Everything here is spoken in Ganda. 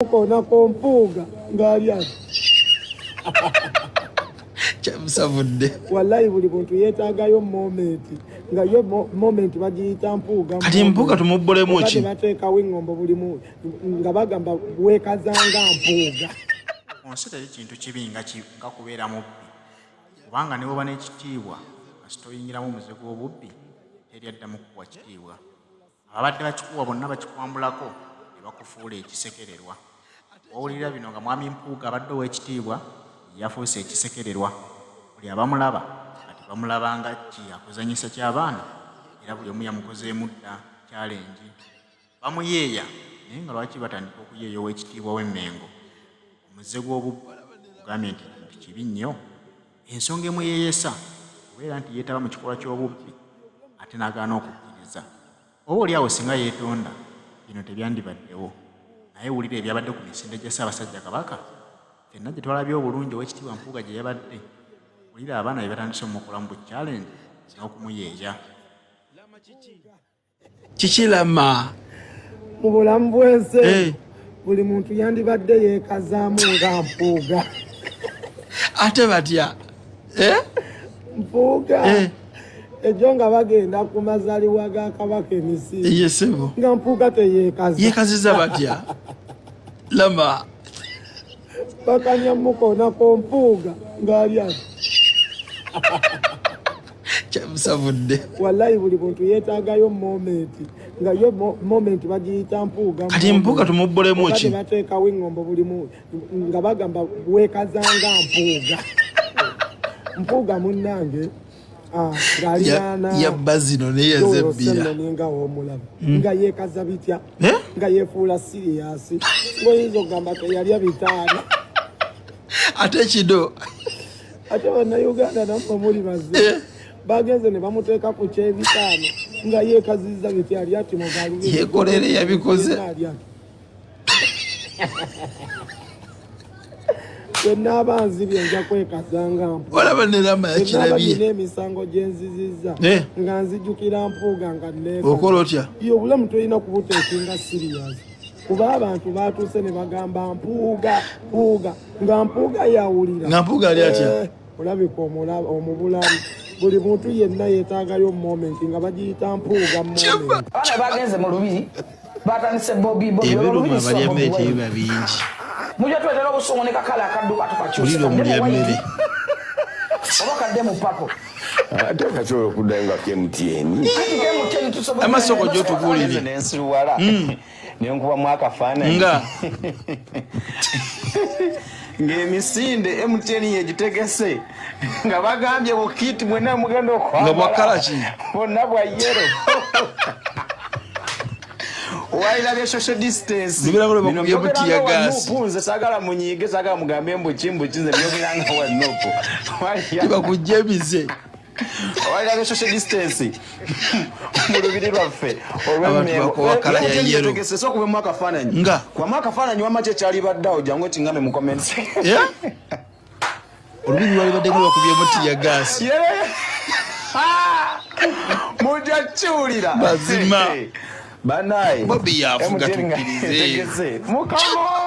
Mukoonako Mpuuga ng'ali ati. Kyamusavudde. Wallahi buli buntu yeetaagayo moment nga yo moment bagiyita Mpuuga. Kati Mpuuga tumubbolemu ki? Bateekawo eŋŋombo buli mu nga bagamba weekazanga Mpuuga. Ku nsi teri kintu kibi nga nga kubeera mubbi kubanga ne bw'oba n'ekitiibwa kasita oyingiramu omuze gw'obubbi teri addamu kukuwa kitiibwa. Ababadde bakikuwa bonna bakikwambulako ne bakufuula ekisekererwa. W'owulirira bino nga Mwami Mpuuga abadde ow'ekitiibwa yafuuse ekisekererwa. Buli abamulaba kati bamulaba nga ki akuzannyisa ky'abaana era buli omu yamukozeemu dda kyalengi. Bamuyeeya naye nga lwaki batandika okuyeeya ow'ekitiibwa w'e Mmengo? Omuze gw'obubbi nkugambye nti kintu kibi nnyo. Ensonga emuyeeyesa kubeera nti yeetaba mu kikolwa ky'obubbi ate n'agaana okukkiriza. Oba oli awo singa yeetonda bino tebyandibaddewo. Naye wulira ebyabadde ku misinde gya Ssaabasajja Kabaka ffenna gye twalabye obulungi Oweekitiibwa Mpuuga gye yabadde. Wulira abaana bye batandise omukolamu bu challenge n'okumuyeeya. Kiki lama mu bulamu bw'ensi eh. Buli muntu yandibadde yeekazaamu nga Mpuuga. Ate batya eh? Mpuuga eh. Ejo nga bagenda ku mazaliwa ga Kabaka emisi yesebo nga Mpuuga teyeekaza. Yeekaziza batya lama? Bakanya mukoonako Mpuuga ng'ali ati. Kyamusavudde. Wallahi buli buntu yeetaagayo moment nga yo moment bagiyita Mpuuga. Kati Mpuuga tumubbolemu ki? Bateekawo eŋŋombo buli mu nga bagamba weekazanga Mpuuga. Mpuuga munnange ah, ng'alinaana yabba zino naye yazebbira nga womulaba hmm. nga yeekaza bitya eh? Nga yeefuula siriyasi ng'oyinza okugamba teyalya bitaano ate kino ate bannayuganda nammwe muli bazze eh. Bagenze ne bamuteeka ku kyebitaano nga yeekaziza biti ali ati mugaluyekolere yabikoze. Bwenaaba nzibye nja kwekazanga olaba nerama yakirabye n'emisango gyenzizizza eh. Nga nzijukira Mpuuga nga okola otya ye obulamu tolina kubuteekinga sirias kuba abantu batuuse ne bagamba Mpuuga Mpuuga nga Mpuuga yawulira nga Mpuuga ali atya eh, olabika omubulamu buli muntu yenna yeetaagayo moment nga bagiyita Mpuuga moment. Abaana bagenze mu lubiri batandise bobi bobi ebiruma abalya mmere tebiba bingi mujja tuletera obusungu ne kakala akadduka tukakyusa ulira omulya mmere oba kadde mu papo ate kasobola okuddayo nga KMTN amasoko gyotubuulire nensiruwala nenkubamu akafaananyi nga ng'emisinde MTN yegitegese nga bagambye bukiti mwena mugenda nga bwakala ki bonna bwa yero walirabye social distance Bino bakubye gas. Nze sagala munyiige sagala mugambe mbuki mbuki nze byogeranga wa nupu tibakujja emize walirabye social distance mu lubiri lwaffe Abantu bakowa kala ya yellow. olw'emmengo okubemu akafaananyi Nga. kubamu akafaananyi wamma ki ekyalibaddeawo jangu okingambe mu comments. Yeah? Olubiri lwali baddeko bakubyemu tear gas. Mujja kiwulira Mazima. Banaye Bobi yafuga MTN nga tukkirize. etegese. Mukama.